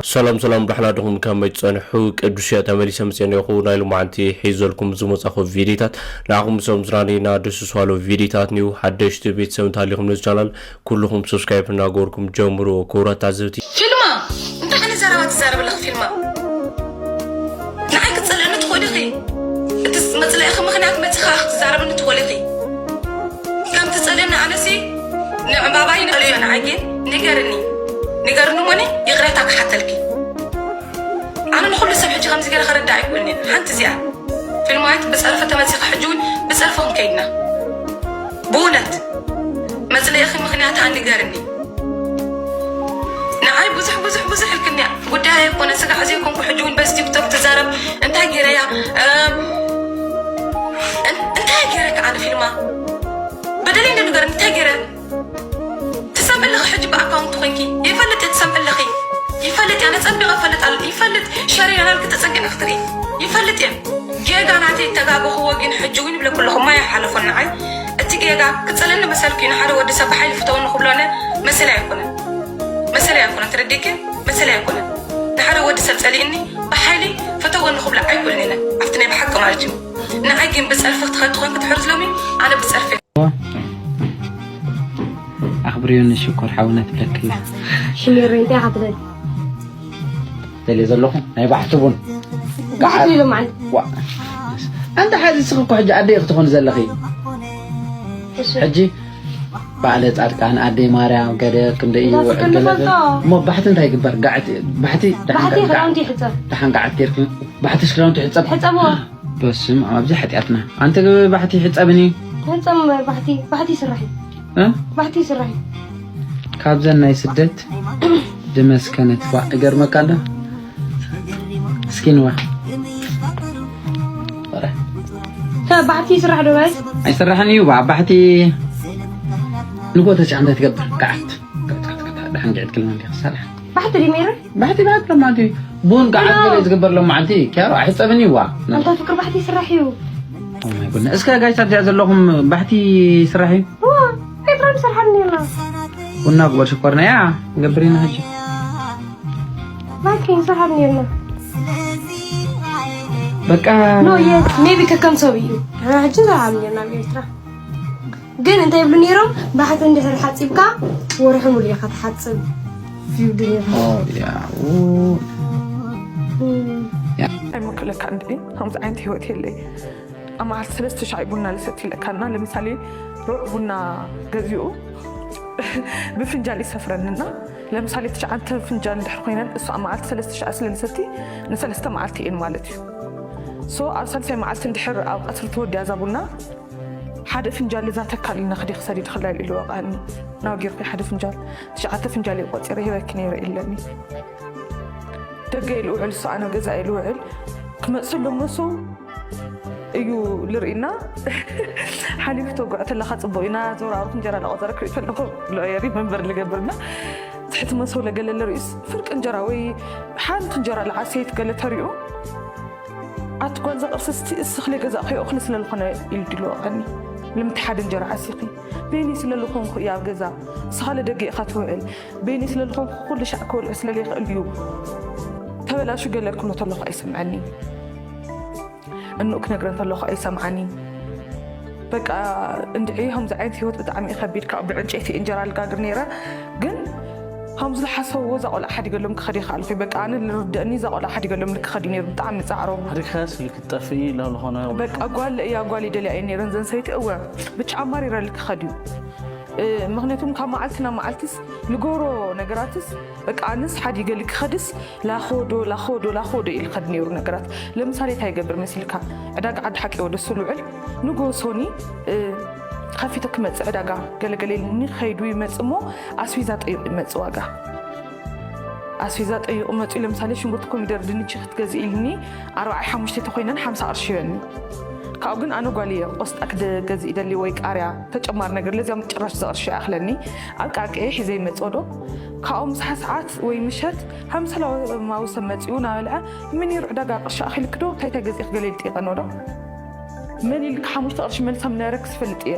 ሰላም ሰላም፣ ዳሕና ድኹም ከመይ ትጸንሑ? ቅዱስ እየ ተመሊሰ መጽኤ ኣለኹ። ናይ ሎማዓንቲ ሒዘልኩም ዝመጻኹ ቪዲዮታት ንዓኹም ሰላም ዝራኔና ደስ ዝባሉ ቪዲዮታት ኒው ሓደሽቲ ቤተሰብ እንተሃሊኹም ነዚ ቻናል ኩልኹም ሰብስክራይብ እናገበርኩም ጀምሩ። ክቡራት ታዘብቲ። ፊልማ፣ እንታይ ዓይነት ዘረባ ትዛረብ ኣለኺ ፊልማ? ንዓይ ክትጸልእኒ ትኽእሊ ኢኺ። እቲ መጽለኢኺ ምኽንያት መጺኻ ክትዛረብኒ ትኽእሊ ኢኺ። ከም ትጸልእኒ ኣነሲ ንዕምባባ ይንእልዮ፣ ንዓይ ግን ንገርኒ። ንገርኒ እሞኒ ይቕሬታ ክሓተልኪ። ኣነ ንኹሉ ሰብ ሕጂ ከምዚ ገይረ ከረዳ ኣይክእልኒ። ሓንቲ እዚኣ ፊልማዊት ብጸርፊ ተመጺኻ ሕጂ እውን ብጸርፊ ክንከይድና። ብእውነት መጽለኢኺ ምኽንያት ንገርኒ። ንዓይ ብዙሕ ብዙሕ ብዙሕ ኢልክኒ። ጉዳይ ኣይኮነ ስጋዕ ዘይኮንኩ ሕጂ እውን በዚ ቲክቶክ ትዛረብ እንታይ ገይረያ? እም፣ እን- እንታይ ገይረካ ኣነ ፊልማ? በደለይ እንዶ ንገርኒ እንታይ ገይረ? ትሰምዒ ኣለኺ ሕጂ ብኣካውንት ኮይንኪ ይፈልጥ እየ ትሰምዒ ኣለኺ። ይፈልጥ እየ ኣነ ጸቢቐ እፈልጥ ኣለ ይፈልጥ ሸር ያላልክ ተጸጊዕና ክትርኢ ይፈልጥ እየ። ጌጋ ናተይ ተጋገኽዎ ግን ሕጂ እውን ይብለኩ ኣለኹ ማይ ሓለፎ ንዓይ እቲ ጌጋ ክጸለኒ መሰልኩ እዩ። ንሓደ ወዲ ሰብ ብሓይሊ ፍተወኒ ክብሎ ኣነ መሰል ኣይኮነን። መሰል ኣይኮነን። ተረዲእኪ? መሰል ኣይኮነን። ንሓደ ወዲ ሰብ ጸሊእኒ ብሓይሊ ፍተወኒ ክብሎ ኣይኮነን። ኣብቲ ናይ ብሓቂ ማለት እዩ። ንዓይ ግን ብጸርፊ ክትኸድ ትኾን ክትሕርዝ ሎሚ ኣነ ብጸርፊ ኣኽብርዮ ንሽኮር ሓውና ትብለክላ ሽሜሮ እንታይ ኢኻ ትደሊ? ደልየ ዘለኹ ናይ ባሕቲ ቡን ባሕቲ ኢሉ ማለት ዋ ኣንተ ሓዚ ስኺ እኮ ሕጂ ኣደይ ክትኾኒ ዘለኺ ሕጂ ባዕለ ጻድቃን ኣደይ ማርያም ገደ ክንደ እዩ እንዳፍቅር ገለ ንፈልጦ። እሞ ባሕቲ እንታይ ይግበር ጋዕት ባሕቲ ደሓን ባሕቲ ጋዕት- ክዳውንቲ ይሕጸብ ደሓን ጋዕት ጌርኪ ባሕቲ ሽክዳውንቲ ይሕጸብ ሕጸብዎ በስም ኣብዚ ሓጢኣትና ኣንተ ባሕቲ ይሕጸብኒ ሕጸም ባሕቲ ባሕቲ ይስራሕ እዩ እ? ባሕቲ ይስራሕ እዩ ካብዘን ናይ ስደት ድመስከነት ባ እገርመካ ኣሎ እስኪ ንዋ ከ ባሕቲ ይስራሕ ዶ ጋይስ ኣይሰራሕን እዩ ባ ባሕቲ ንጎ ተጫ እንታይ ትገብር ከዓት ደሓን ግዕት ክልና እንዲ ክሳርሕ ባሕቲ ድሜረ ባሕቲ ባሕቲ ሎማዓንቲ ቡን ከዓት ገለ ዝግበር ሎማዓንቲ ኪያሮ ኣይሕፀብን እዩ ዋ ኣንታ ፍቅር ባሕቲ ይስራሕ እዩ ኦማይ ጎድና እስከ ጋይስ ኣብዚኣ ዘለኹም ባሕቲ ስራሕ እዩ ዋ ኤፍራም ይሰርሓ ነርና ቡና ግበር ሽኮርና ያ ገብር ኢና ሕጂ ባሕቲ ይስራሕ ነርና በቃ ኖ የስ ሜቢ ከከም ሰብ እዩ ሕጂ ንሰርሓ ነርና ኣብ ኤርትራ ግን እንታይ ይብሉ ነይሮም ባሕቲ እንድሕር ሓፂብካ ወርሒ ሙሉ ኢኻ ትሓፅብ ይብሉ ነይሮም ኦ፣ ያው። ኣይምክለካ እንዲ ከምዚ ዓይነት ህይወት የለይ ኣብ መዓልቲ ሰለስተ ሻዕ ቡና ልሰቲ ይለካና ለምሳሌ ሮዕ ቡና ገዚኡ ብፍንጃል ይሰፍረንና ለምሳሌ ትሽዓተ ፍንጃል እንድሕር ኮይነን እሱ ኣብ መዓልቲ ሰለስተ ሻዕ ስለ ልሰቲ ንሰለስተ መዓልቲ እየን ማለት እዩ ሶ ኣብ ሳልሳይ መዓልቲ እንድሕር ኣብ ቀትሪ ተወዲያ እዛ ቡና ሓደ ፍንጃል እዛ ተካል ኢልና ክዲ ክሰዲ ድኽላ ኢሉ ወቃኒ ናብ ጌርኩ ሓደ ፍንጃል ትሽዓተ ፍንጃል እዩ ቆፂረ ሂበኪ ነይረ ኢለኒ ደገ ኢሉ ውዕል እሱ ኣነ ገዛ ኢሉ ውዕል ክመፅእ ሎሞ ሰው እዩ ልርኢና ሓሊፉ ተጉዕ ተለካ ፅቡቅ ኢና ዘውራሩ እንጀራ ለቆፀረ ክርኢ ከለኩ ሎየሪ መንበር ልገብርና ትሕቲ መሰው ለገለ ልርእስ ፍርቂ እንጀራ ወይ ሓንቲ እንጀራ ለዓሰይት ገለ ተሪኡ ኣቲ ጓል ዘቕርስስቲ እስኽሊ ገዛእኽዮ እኽሊ ስለ ዝኾነ ኢሉ ድልወቐኒ ልምቲ ሓደ እንጀራ ዓሲኺ በይኒ ስለ ዝኾንኩ እያ ኣብ ገዛ እስኻለ ደገ ኢኻ ትውዕል በይኒ ስለ ዝኾንኩ ኩሉ ሻዕ ክበልዑ ስለ ዘይኽእል እዩ ተበላሹ ገለ ክብሎ ተለኹ ኣይሰምዐኒ እንኡ ክነግረን ተለኹ ኣይሰምዓኒ በቃ እንድዒ ከምዚ ዓይነት ህይወት ብጣዕሚ እዩ ከቢድ ካብ ብዕንጨይቲ እንጀራ ልጋግር ነይረ ግን ከም ዝሓሰብዎ እዛ ቆልዓ ሓዲገሎም ክኸድ ይኽኣልኹ በቃ ኣነ ልርድእኒ እዛ ቆልዓ ሓዲገሎም ልክኸድ እዩ ነይሩ ብጣዕሚ ፃዕሮም ሓዲግካስ ልክትጠፍኢ ናብ ዝኾነ በቃ ጓል እያ ጓል ይደልያ እየ ነይረን ዘን ሰይቲ እወ ብቻ ኣማሪረ ልክኸድ እዩ ምክንያቱም ካብ መዓልቲ ናብ መዓልትስ ልገብሮ ነገራትስ በቃ ኣነስ ሓዲገ ልክኸድስ ላኾዶ ላኾዶ ላኾዶ እዩ ልኸድ ነይሩ ነገራት ለምሳሌ እንታይ ይገብር መሲልካ ዕዳጋ ዓዲ ሓቂ ወደ ሱልውዕል ንጎ ሶኒ ከፊተ ክመፅእ ዕዳጋ ገለገለ ኢልኒ ከይዱ ይመፅ እሞ ኣስቤዛ ጠይቁ ይመፅ ዋጋ ኣስቤዛ ጠይቁ መፅኡ ለምሳሌ ሽንጉርቲ ኮሚደር ድንች ክትገዝእ ኢልኒ ኣርባዓይ ሓሙሽተ ተኮይነን ሓምሳ ቅርሺ ይበኒ ካብኡ ግን ኣነ ጓል እየ ቆስጣ ክገዝእ ይደሊ ወይ ቃርያ ተጨማሪ ነገር ለዚያም ጭራሽ ዘቅርሺ ይኣክለኒ ኣብ ቃቂ ሒዘ ይመፅኦ ዶ ካብኡ ምሳሓ ሰዓት ወይ ምሸት ሃምሰላዊ ሰብ መፂኡ ናበልዐ ምኒሩ ዕዳጋ ቅርሺ ኣኪልክ ዶ እንታይ እንታይ ገዚእክ ገለ ይልጥይቀን ዶ መን ኢልክ ሓሙሽተ ቅርሺ መልሳ ምነበረክ ዝፈልጥ እየ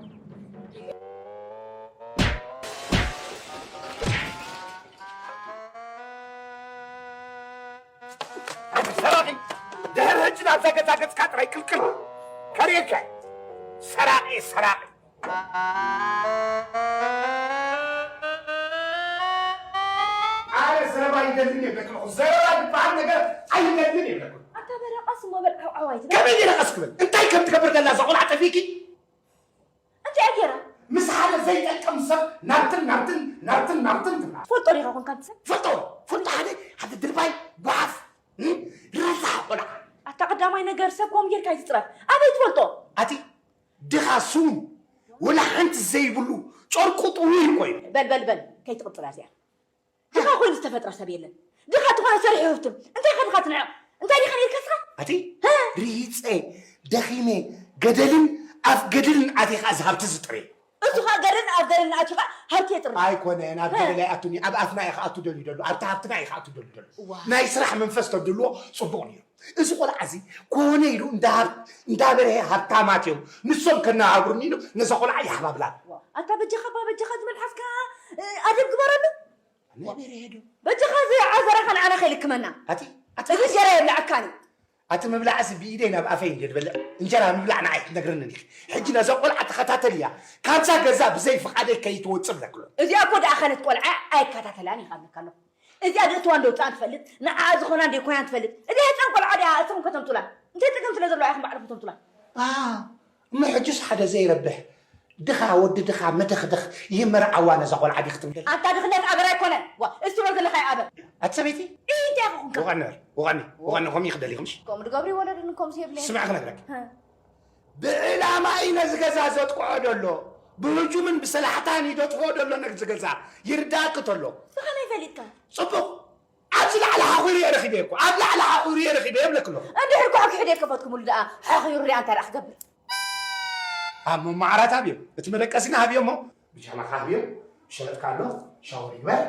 ሰራቂ! ድሕሪ ሕጂ ናብዛ ገዛ ገጽካ ጥራይ ቅልቅል ከርእየካ እየ። ሰራቂ፣ ሰራቂ! ኣነ ዘረባ ኣይደልን እየ ብለኩም ኣለኹ። ዘረባ ዝበሃል ነገር ኣይደልን እየ ብለኩም። ኣታ በረቐስ እሞ በል ዓው ዓው ኣይትበል። ከመይ ገይረ ቀስ ክብል? እንታይ ከም ትገብር ዘላ እዛ ቆልዓ ጠፊእኪ? እንታይ እያ ገይራ? ምስ ሓደ ዘይጠቅም ሰብ ናብትን ናብትን ናብትን ናብትን ትብላ። ትፈልጦ ዲኻ ኮንካ እቲ ሰብ? ፈልጦ፣ ፈልጦ ሓደ፣ ሓደ ድርባይ ጓሓፍ፣ እም? ረሳሕ ቆልዓ። ኣታ ቀዳማይ ነገር ሰብ ከምኡ ጌርካ ኣይትጽረፍ። ኣበይ ትፈልጦ? ኣቲ ድኻ ስሙ ወላ ሓንቲ ዘይብሉ ጨርቁ ጥውይ እኮ እዩ። በል በል በል ከይትቕጽላ እዚኣ። ድኻ ኮይኑ ዝተፈጥረ ሰብ የለን። ድኻ ዝኾነ ሰሪሑ ይህብትም። እንታይ ኢኻ ድኻ ትንዕቕ? እንታይ ዲኻ ነይርካ ስኻ? ኣቲ ሪሂፀ ደኺመ ገደልን ኣፍ ገደልን ኣትየ ከዓ እዚ ሃብቲ ዝጥርየ። እሱ ከዓ ገደልን ኣፍ ገደልን ኣትዩ ከዓ ሃብቲ የጥሪ። ኣይኮነን፣ ኣብ ገደል ኣይኣቱን እዩ፣ ኣብ ኣፍና እዩ ክኣቱ ደልዩ ደሎ፣ ኣብቲ ሃብትና እዩ ክኣቱ ደልዩ ደሎ። ዋ። ናይ ስራሕ መንፈስ ተድልዎ ፅቡቕ ነይሩ። እዚ ቆልዓ እዚ ኮነ ኢሉ እንዳ ሃብ-፣ እንዳ በርሀ ሃብታማት እዮም፣ ንሶም ከነባብሩኒ ኢሉ ነዛ ቆልዓ የሓባብላ። ዋ፣ ኣታ በጃኻ እባ በጃኻ እዚ መልሓስካ፣ እ፣ ኣደብ ግበረሉ። ናይ በርሀ ዶ? በጃኻ እዚ ዓዘራኻ ንዓና ከይልክመና። ኣቲ፣ ኣቲ እዚ እንጀራ የብልዓካን እዩ። ኣቲ ምብላዕሲ ብኢደይ ናብ ኣፈይ እንድየ ዝበልዕ፣ እንጀራ ምብላዕ ንዓይ ክትነግርኒ ዲኺ? ሕጂ ነዛ ቆልዓ ተኸታተልያ፣ ካብዛ ገዛ ብዘይ ፍቓደይ ከይትወጽእ ብለክሎ። እዚኣ እኮ ደኣ ኸነት ቆልዓ ኣይከታተላን ኢኻ ብለካ ኣለኹ። እዚኣ ዘእትዋን ዘውፅኣን ትፈልጥ፣ ንዓኣ ዝኾናን ዘይኮናን ትፈልጥ። እዚኣ ህፃን ቆልዓ ድያ እትም ከተምጡላ? እንታይ ፀገም ስለ ዘለዋ ኢኹም ባዕልኹም ተምጡላ? ኣ፣ እሞ ሕጅስ ሓደ ዘይረብሕ ድኻ ወዲ ድኻ መደኽደኽ ይመርዓዋ ነዛ ቆልዓ ዲኺ ትብለኒ? ኣንታ ድኽነት ኣበር ኣይኮነን። ዋ፣ እሱ ዶ ዘለኻዮ ኣበር? ኣቲ ሰበይቲ? ኢይ፣ እንታይ ኢኻ ኮንካ? ወቐኒ በል፣ ወቐኒ፣ ወቐኒ፣ ከምኡ እዩ ክደሊኹምሽ? ከምኡ ድገብሪ ወለድን ከምዚ የብለይ። ስምዒ ክነግረኪ። ሀ። ብዕላማ እዩ ነዚ ገዛ ዘጥቅዖ ደሎ። ብህጁምን ብሰላሕታን እዩ ዘጥፍኦ ደሎ ነዚ ገዛ። ይርዳእኪ ተሎ። ብኸመይ ፈሊጥካ? ጽቡቕ። ኣብዚ ላዕሊ ሓቑሩ እየ ረኺበ እኮ። ኣብ ላዕሊ ሓቑሩ እየ ረኺበ እብለኪ ኣለኹ። እንድሕር እኮ ሕክሕደት ከፈትኩምሉ ደኣ ሓኺሩ ሪኣ እንታይ ደኣ ክገብር? ኣብ መማዓራት ኣብዮም። እቲ መደቀሲና ኣብዮም እሞ ብጃማኻ ኣብዮም። ሸበጥካ ኣሎ። ሻወር ይግበር።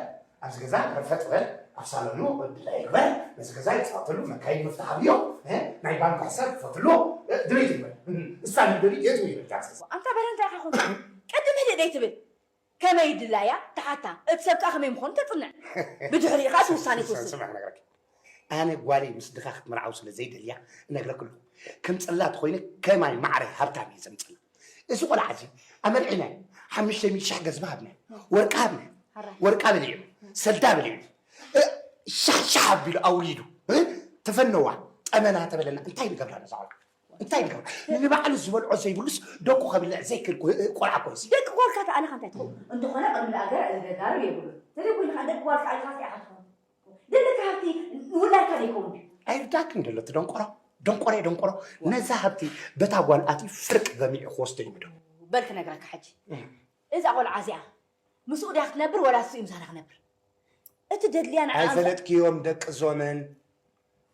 ኣብዚ ገዛ ረፈጥ በል፣ ኣብ ሳሎኑ ድላዩ ግበር፣ ነዚ ገዛ ይጻወተሉ፣ መካይን ምፍታሕ ኣብዮ፣ እ፣ ናይ ባንክ ሕሳብ ክፈትሉ፣ እ፣ ድሌት ይግበር። እ፣ እሳ ንደሊ የት ይብል ዳንስ። ኣንታ በለ እንታይ ኢኻ ኮንካ? ቅድም ህድእ ደይ ትብል? ከመይ ድላያ ትሓታ፣ እቲ ሰብ ከኣ ከመይ ምዃኑ ተጽንዕ። ብድሕሪኡ ከኣ እቲ ውሳኔ ትወስድ። ስምዕ ክነግረኪ። ኣነ ጓለይ ምስ ድኻ ክትምርዓው ስለ ዘይደልያ እነግረክ ኣለኹ። ከም ጽላት ኮይነ ከማይ ማዕረ ሃብታም እየ ዘምጽላ። እዚ ቆልዓ እዚ ኣመርዒናዮ፣ ሓሙሽተ ሚእቲ ሺሕ ገዝባ ሃብናዮ፣ ወርቂ ሃብናዮ፣ ወርቃ በሊዑ፣ ሰልዳ በሊዑ፣ እ፣ ሻሕ ሻሕ ኣቢሉ ኣውሪዱ፣ እ፣ ተፈነዋ፣ ጠመና ተበለና። እንታይ ንገብራ ነዛ ቆልዓ? እንታይ ንገብራ? ንባዕሉ ዝበልዖ ዘይብሉስ ደቁ ከብልዕ ዘይክእል ቆ-፣ ቆልዓ እኮ እዩ። ደቂ ጓልካ ተኣለኻ እንታይ ትኸውን? እንተኾነ ቅድሚ ለኣገር እዚ ደጋርብ የብሉን። ተደጉልካ ደቂ ጓልካ ኢልካ ኢኻ ትኸውን። ደለካ ሃብቲ ንውላድካ ዘይከውን ድዩ? ኣይርዳክን ደሎ እቲ ደንቆሮ። ደንቆረ ደንቆሮ። ነዛ ሃብቲ በታ ጓል ኣትዩ ፍርቅ ገሚዑ ክወስዶ እዩ ምዶ። በል ክነግረካ ሕጂ። እም። እዛ ቆልዓ እዚኣ ምስኡ ድያ ክትነብር ወላ እሱ እዩ ምሳና ክነብር? እቲ ደድልያ ንዓ ኣምሳ- ኣይፈለጥክዮም ደቂ ዞመን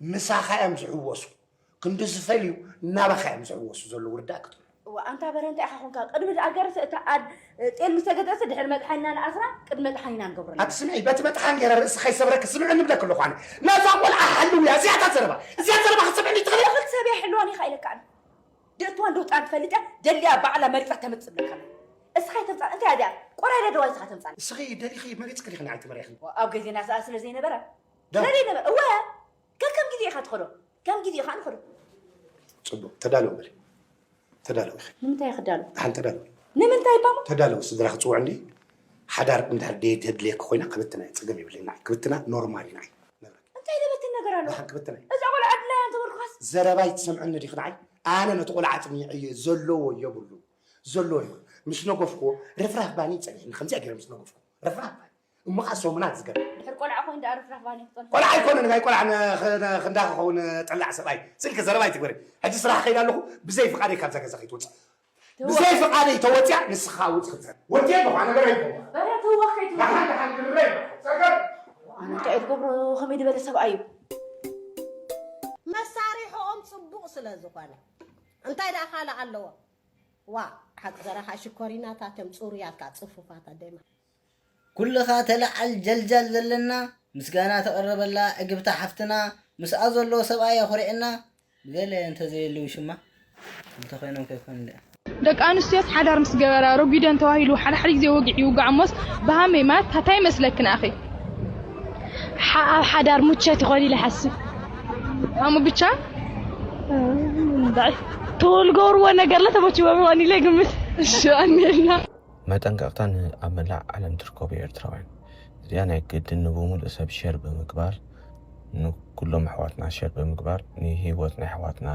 ምሳኻ እዮም ዝሕወሱ። ክንዲ ዝፈልዩ ናባኻ እዮም ዝሕወሱ ዘለዉ ርዳእ ክትብሉ። እዋ፣ ኣንታ በረ እንታይ ኢኻ ኾንካ? ቅድሚ ደኣ ገርስ እታ ኣድ ጤል ምስ ተገጠሰ ድሕሪ መጥሓኒና ንኣስራ ቅድሚ መጥሓኒና ንገብረላ። ኣቲ ስምዒ፣ በቲ መጥሓን ገይረ ርእሲ ከይሰብረኪ ስምዒ ንብለኪ ኣለኹ ኣነ። ነዛ ቆልዓ ሓልውያ፣ እዚኣ እታ ዘረባ፣ እዚኣ ዘረባ ክትሰምዕኒ ትኽእሊ? እኽል ሰብያ ይሕልዋን ኢኻ ኢለካ ኣነ። ደእትዋን ደውጣን ትፈልጥ እያ፣ ደልያ ባዕላ መሪጻ ተመጽእ ብለካ ኣነ። እስኻ ኣይተምጻእ፣ እንታይ እያ እዚኣ? ቆራይ ደደዋ እስኻ ተምጻእ። እስኺ ደሊኺ መሪጽኪ ዲኺ ንዓይ ትመሪኽኒ? ኣብ ግዜና ሰኣ ስለ ዘይነበረ። ዳ- ስለ ዘይነበረ፣ እወ፣ ከከም ግዜ ኢኻ ትኸዶ። ከም ግዜ ኢኻ ንኸዶ። ጽቡቕ፣ ተዳለዉ በሊ። ተዳለዉ ኢኺ። ንምንታይ ክዳሎ? ደሓን ተዳለዉ። ንምንታይ ባሞ? ተዳለዉ፣ ስድራ ክጽውዕ እንዲ። ሓዳር እንድሕር ደይ ተድልየኪ ኮይና ክብትና እየ፣ ጸገም የብለይ ንዓይ። ክብትና ኖርማል እዩ ንዓይ። እንታይ ደበትን ነገር ኣሎ? ደሓን ክብትና እየ። እዛ ቆልዓ ድላያ እንተበልኩኻስ? ዘረባይ ትሰምዕኒ ዲኺ ንዓይ? ኣነ ነቲ ቆልዓ ኣጽኒዐዮ፣ ዘለዎ የብሉ። ዘለዎ የብሉ። ምስ ነጎፍኩዎ፣ ርፍራፍ ባኒ ጸኒሕኒ፣ ከምዚኣ ገይረ ምስ ነጎፍኩ። ርፍራፍ ባኒ። እሞ ኸዓ ሰሙናት ዝገርም። ድሕር ቆልዓ ኮይኑ ደኣ ርፍራፍ ባኒ ክጸንሕ። ቆልዓ ኣይኮነን፣ ናይ ቆልዓ ን-፣ ኽ-፣ ን-፣ ክንዳ ክኸውን ጠላዕ ሰብኣይ። ስልኪ ዘረባ ኣይትግበሪ። ሕጂ ስራሕ ከይዳ ኣለኹ፣ ብዘይ ፍቓደይ ካብዛ ገዛ ከይትወጽእ። ተዋ። ብዘይ ፍቓደይ ተወጽያ፣ ንስኻ ውጽእ ክትሰድ። ወዲ ኣለኹ፣ ኣነ ገረይ ኣለኹ። በረ ተዋ ከይትወጽእ። ደሓን፣ ደሓን፣ ግብረይ ኣለኹ። ጸገም። ኣነ እንታይ እየ ዝገብሮ፣ ከመይ ዝበለ ሰብኣይ እዩ? መሳሪሕኦም ጽቡቕ ስለ ዝኾነ። እንታይ ደኣ ካልእ ኣለዎ? ዋ፣ ሓቂ ዘረኻ ሽኮሪናታቶም ጽሩያት ከኣ ጽፉፋት ኣደይ ማ-፣ ኩልኻ ተለዓል ጀልጃል ዘለና፣ ምስጋና ተቕርበላ ዕግብቲ ሓፍትና፣ ምስኣ ዘሎ ሰብኣይ ኣኹሪዕና፣ ገለ እንተዘየልው ሽማ እንተኾይኖም ከይኮኑ እንድያ። ደቂ ኣንስትዮስ ሓዳር ምስ ገበራ ረጒደን ተባሂሉ ሓደ ሓደ ግዜ ወግዒ ይውጋዕ እሞስ ብሃመይ ማለት ታታይ ይመስለክን ኣኺ? ሓ-፣ ኣብ ሓዳር ሙቸት ይኾን ኢለ ይሓስብ። ሃሙ ብቻ? እምባይ። ተወልገብርዎ ነገርለ ተመችዎም ይኾን ኢለ ይግምት። እሺ፣ ኣሜና። መጠንቀቕታ ንኣብ መላእ ዓለም ትርከቡ ኤርትራውያን። እዚኣ ናይ ግድን ንብሙሉእ ሰብ ሸር ብምግባር፣ ንኩሎም ኣሕዋትና ሸር ብምግባር፣ ንህይወት ናይ ኣሕዋትና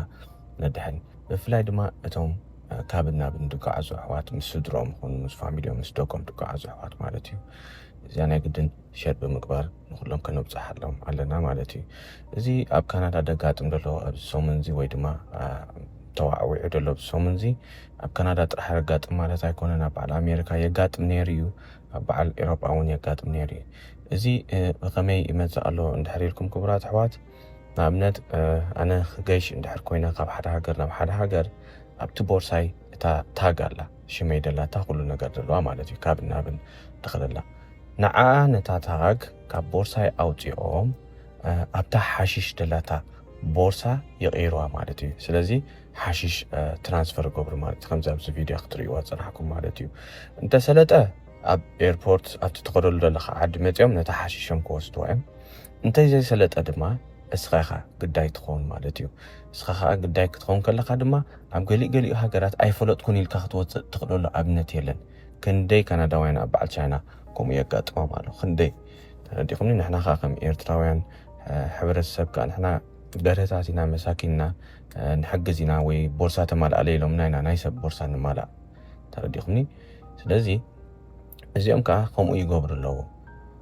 ነድሕን። ብፍላይ ድማ እቶም፣ እ፣ ካብን ናብን ዝጓዓዙ ኣሕዋት፣ ምስ ስድርኦም ይኹኑ ምስ ፋሚሊኦም፣ ምስ ደቆም ዝጓዓዙ ኣሕዋት ማለት እዩ። እዚኣ ናይ ግድን ሸር ብምግባር ንኩሎም ከነብጽሓሎም ኣለና ማለት እዩ። እዚ ኣብ ካናዳ ደጋጥም ዘሎ ኣብዚ ሰሙን እዚ ወይ ድማ፣ እ፣ ተዋዕዊዑ ዘሎ ኣብዚ ሰሙን እዚ ኣብ ካናዳ ጥራሕ የጋጥም ማለት ኣይኮነን። ኣብ በዓል ኣሜሪካ የጋጥም ነይሩ እዩ። ኣብ በዓል ኤሮጳ እውን የጋጥም ነይሩ እዩ። እዚ፣ እ፣ ብኸመይ ይመጽእ ኣሎ እንድሕር ኢልኩም ክቡራት ኣሕዋት፣ ንኣብነት፣ እ፣ ኣነ ክገይሽ እንድሕር ኮይነ ካብ ሓደ ሃገር ናብ ሓደ ሃገር፣ ኣብቲ ቦርሳይ እታ ታግ ኣላ፣ ሽመይ ደላታ፣ ኩሉ ነገር ዘለዋ ማለት እዩ፣ ካብን ናብን ትኸደላ። ንዓ ነታ ታግ ካብ ቦርሳይ ኣውጺኦም፣ እ፣ ኣብታ ሓሽሽ ደላታ ቦርሳ ይቕይርዋ ማለት እዩ። ስለዚ ሓሽሽ፣ እ፣ ትራንስፈር ይገብሩ ማለት እዩ። ከምዚ ኣብዚ ቪድዮ ክትርእይዋ ዝጸናሕኩም ማለት እዩ። እንተሰለጠ ኣብ ኤርፖርት ኣብቲ ትኸደሉ ዘለኻ ዓዲ መጺኦም ነታ ሓሽሾም ክወስድዋ እዮም። እንተዘይሰለጠ ድማ እስኻ ኢኻ ግዳይ ትኸውን ማለት እዩ። እስኻ ኸኣ ግዳይ ክትኸውን ከለኻ ድማ ኣብ ገሊኡ ገሊኡ ሃገራት ኣይፈለጥኩን ኢልካ ክትወጽእ ትኽእለሉ ኣብነት የለን። ክንደይ ካናዳውያን ኣብ በዓል ቻይና ከምኡ የጋጥሞም ኣሎ። ክንደይ ተረዲኹምኒ? ንሕና ኸኣ ከም ኤርትራውያን፣ እ፣ ሕብረተሰብ ከኣ ንሕና በርህታት ኢና፣ መሳኪን ኢና፣ እ፣ ንሕግዝ ኢና ወይ ቦርሳ ተማልኣለይ ኢሎምና ኢና ናይ ሰብ ቦርሳ ንማልኣ። ተረዲኹምኒ? ስለዚ እዚኦም ከኣ ከምኡ ይገብሩ ኣለዉ።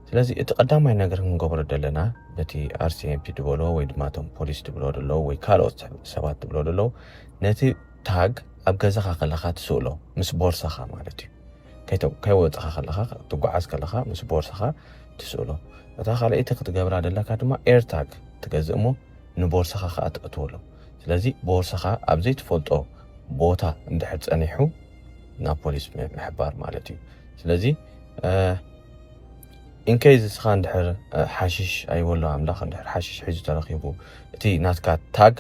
ስለዚ እቲ ቀዳማይ ነገር ክንገብሮ ዘለና በቲ ኣር ሲ ኤም ፒ ዝበሎ ወይ ድማ እቶም ፖሊስ ዝብሎ ዘለዉ ወይ ካልኦት ሰብ-፣ ሰባት ዝብሎ ዘለዉ ነቲ ታግ ኣብ ገዛኻ ከለኻ ትስእሎ ምስ ቦርሳኻ ማለት እዩ። ከይተ-፣ ከይወጽኻ ከለኻ፣ ትጓዓዝ ከለኻ ምስ ቦርሳኻ ትስእሎ። እታ ካልኣይቲ ክትገብራ ዘለካ ድማ ኤርታግ ትገዝእ እሞ ንቦርሳኻ ከኣ ተእትወሉ። ስለዚ ቦርሳኻ ኣብ ዘይትፈልጦ ቦታ እንድሕር ጸኒሑ ናብ ፖሊስ ም-፣ ምሕባር ማለት እዩ። ስለዚ፣ እ፣ ኢንኬዝ እስኻ እንድሕር፣ እ፣ ሓሽሽ ኣይበሎ ኣምላኽ እንድሕር ሓሽሽ ሒዙ ተረኺቡ እቲ ናትካ ታግ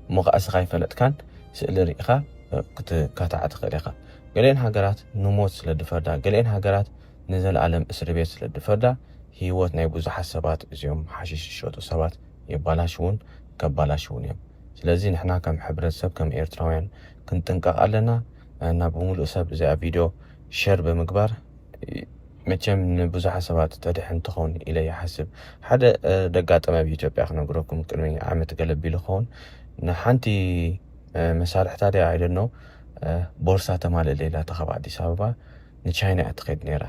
እሞ ኸዓ እስኻ ኣይፈለጥካን ስእሊ ርኢኻ፣ እ፣ ክትካታዕ ትኽእል ኢኻ። ገሊአን ሃገራት ንሞት ስለ ዝፈርዳ፣ ገሊአን ሃገራት ንዘለኣለም እስሪ ቤት ስለ ዝፈርዳ፣ ህይወት ናይ ብዙሓት ሰባት እዚኦም ሓሽሽ ዝሸጡ ሰባት የባላሽውን ከባላሽውን እዮም። ስለዚ ንሕና ከም ሕብረተሰብ፣ ከም ኤርትራውያን ክንጥንቀቕ ኣለና። እና ብምሉእ ሰብ እዚኣ ቪድዮ ሸር ብምግባር፣ መቸም ንብዙሓት ሰባት ተድሕን ትኸውን ኢለ ይሓስብ። ሓደ ደጋጠመ ኣብ ኢትዮጵያ ክነግረኩም። ቅድሚ ዓመት ገለቢሉ ክኸውን ንሓንቲ መሳርሕታ ድያ ኣይደኖ ቦርሳ ተማልእ ሌላ ተኸብ ኣዲስ ኣበባ ንቻይና እያ ትኸይድ ነይራ።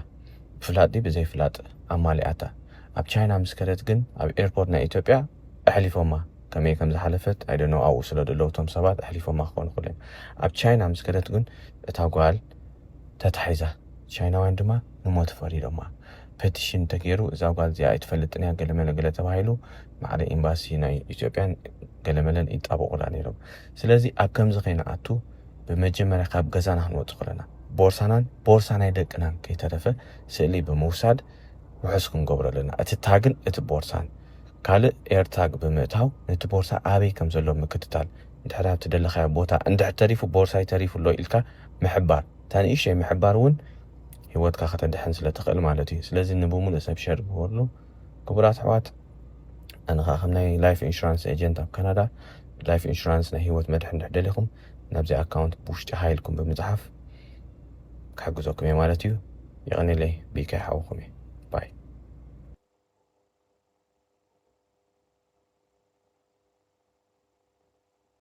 ብፍላጥ ብዘይፍላጥ ኣማሊኣታ። ኣብ ቻይና ምስ ከደት ግን ኣብ ኤርፖርት ናይ ኢትዮጵያ ኣሕሊፎማ። ከመይ ከም ዝሓለፈት ኣይደኖ ኣብኡ ስለ ዘለዉ እቶም ሰባት ኣሕሊፎማ ክኾኑ ክእሉ እዮም። ኣብ ቻይና ምስ ከደት ግን እታ ጓል ተታሒዛ። ቻይናውያን ድማ ንሞት ፈሪዶማ። ፔቲሽን ተገይሩ እዛ ጓል እዚኣ ኣይትፈልጥን እያ ገለመለ ገለ ተባሂሉ ማዕረ ኤምባሲ ናይ ኢትዮጵያን ገለመለን ይጣበቑላ ነይሮም። ስለዚ ኣብ ከምዚ ከይንኣቱ ብመጀመርያ ካብ ገዛና ክንወፅእ ከለና ቦርሳናን ቦርሳ ናይ ደቅናን ከይተረፈ ስእሊ ብምውሳድ ውሑስ ክንገብሮ ኣለና። እቲ ታግን እቲ ቦርሳን ካልእ ኤርታግ ብምእታው ነቲ ቦርሳ ኣበይ ከም ዘሎ ምክትታል፣ እንድሕር ኣብቲ ደለኻዮ ቦታ እንድሕር ተሪፉ ቦርሳይ ተሪፉ ኣሎ ኢልካ ምሕባር። እታ ንእሽተይ ምሕባር እውን ህይወትካ ከተድሕን ስለ ትኽእል ማለት እዩ። ስለዚ ንብምሉእ ሰብ ሸር ግበርሉ ክቡራት ኣሕዋት። ኣነ ከዓ ከም ናይ ላይፍ ኢንሹራንስ ኤጀንት ኣብ ካናዳ ላይፍ ኢንሹራንስ ናይ ህይወት መድሕን እንድሕር ደሊኹም ናብዚ ኣካውንት ብውሽጢ ሃይልኩም ብምፅሓፍ ክሕግዘኩም እየ ማለት እዩ። የቐኔለይ። ቢካ ይሓውኹም እየ።